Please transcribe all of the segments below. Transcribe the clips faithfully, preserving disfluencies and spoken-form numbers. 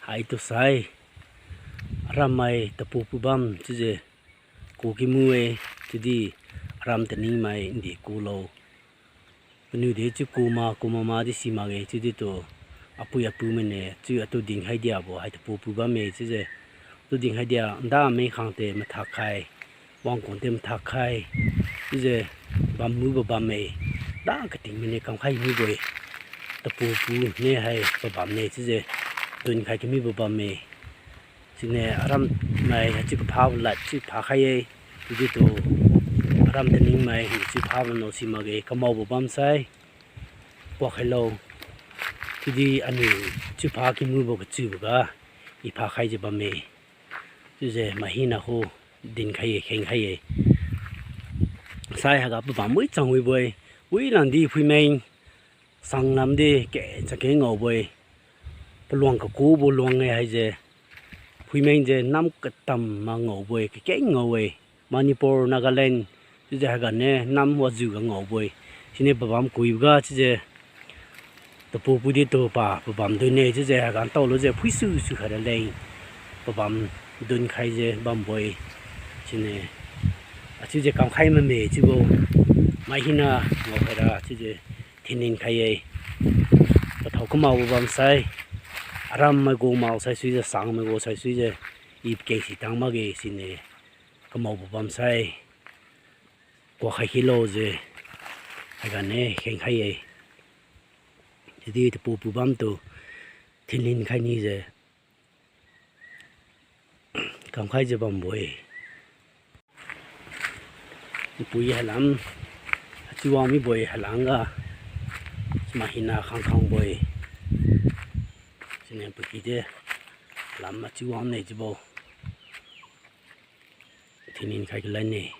Haitu sai, arammai tapu pubam chiujiu ku kimu-e, chiudi aram taningmai ndi kulo. Paniu di chiu kuma kuma madi simakge chiudi tu apui apu maine chiu atu dinkhai diabo hai tapu pubam-e chiujiu. Atu dinkhai dia nda mengkhang te mathak khai, wangkun te mathak khai, chiujiu bammubo bamme, da kating maine kamkhai mibo-e. Tapu pu ne hai pabamne chiujiu dunkhai kamibo bamme. Siniu arammai haichiu kaphabo lad chiu phakhai-e, chiudi tu aram taningmai haichiu phabo no simakge kamaobo bamsai, kuak khailo. Chiudi aniu chiu pha kimubo kachiuboga, i phakhaijiu bamme. Chiujiu mai hina khu dinkhai-e, khengkhai-e. Sai haiga pabam wi chang wibo-e, wi langdi phuimeng, sang lamdi ke chake ngaobo-e. Paluang kakubo luang-e haijiu. Phuimeng jiu nam katam ma ngaobo-e, kakeng ngao-e. Manipur, Nagaland, chiujiu haiganiu nam wajiuga ngaobo-e. Siniu pabam kuiboga chiujiu tapu pudi tu pa pabam dunne chiujiu haiga ntaolujiu phuisu su khaira leng pabam dunkhaijiu bambo-e. Siniu achiujiu kamkhai mame chiubo mai hina ngao khaira chiujiu thinlin khai-e. Pathao kamaobo bamsai, arammai gu mao saisuijiu, sangmai gu saisuijiu, i pakeng si tang makge siniu kamaobo bamsai, kuak khai khilo jiu haiganiu khengkhai-e. Chiudi tapu pubam tu thinlin khai nijiu kamkhaijiu bambo-e. Npui hailam achiu wang mibo-e, hailangga mai hina khang khangbo-e. Siniu npui kidi lam achiu wangne chiubo thinlin khai kalanne.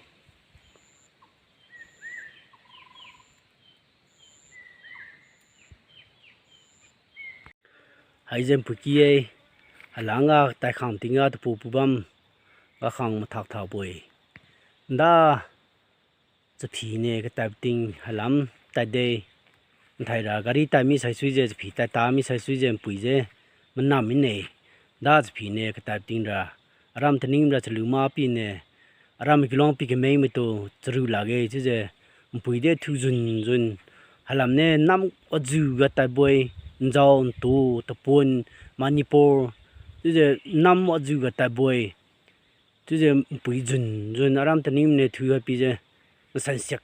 Haijiu npui ki-e, hailangga tai khang tingga tapu pubam ga khang mathak thabo-e. Nda chaphiniu katad ting hailam tadde. Nthaira gari tad mi saisuijiu, chaphi tad ta mi saisuijiu npuijiu manam mine. Nda chaphiniu katad tingra, aram taningra chalu ma piniu, aram kiluang pi kamengmaitu charu lakge chiujiu, npuidi thiujun jun, hailamniu nam wajiuga tadbo-e, Njao, Ntu, Tapon, Manipur, chiujiu nam wajiuga tadbo-e. Chiujiu npui jun jun aram taningniu thiuhai pijiu, masansiak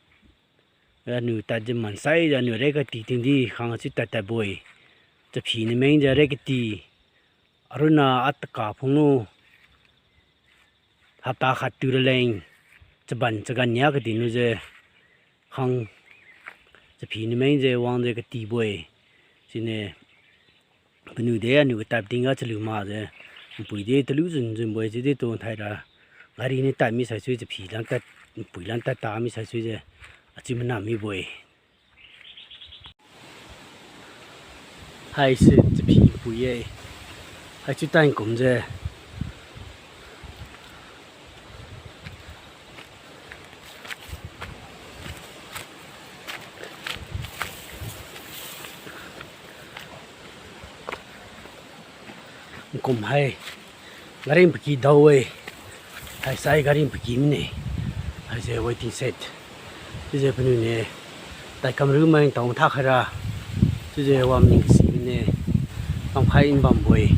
aniu tadjiu mansaijiu aniu rekati tingdi khang achiu tad tadbo-e. Chaphiniu mengjiu rekati, aruna ataka phunglu hapta khat tu raleng, chaban chagan nia katilujiu khang chaphiniu mengjiu wangjiu katibo-e. Siniu paniu de aniu katad tingga chalu makjiu, npuidi talu jun junbo-e chiudi tu nthaira gari niu tad mi saisui chaphi lan tad, npui lan tad ta mi saisuijiu achiu manam mibo-e. Haise chaphi npui-e. Haichiu tai nkumjiu nkum hai gari npaki dao-e. Haisai gari npaki mine. Haise waiting shed. Chiujiu paniu niu tai kamriu mai tao matha khaira. Chiujiu wamaning si mine. Kamkhai bambo-e.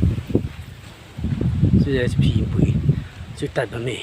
Chiujiu chaphi npui chiu tad bamme.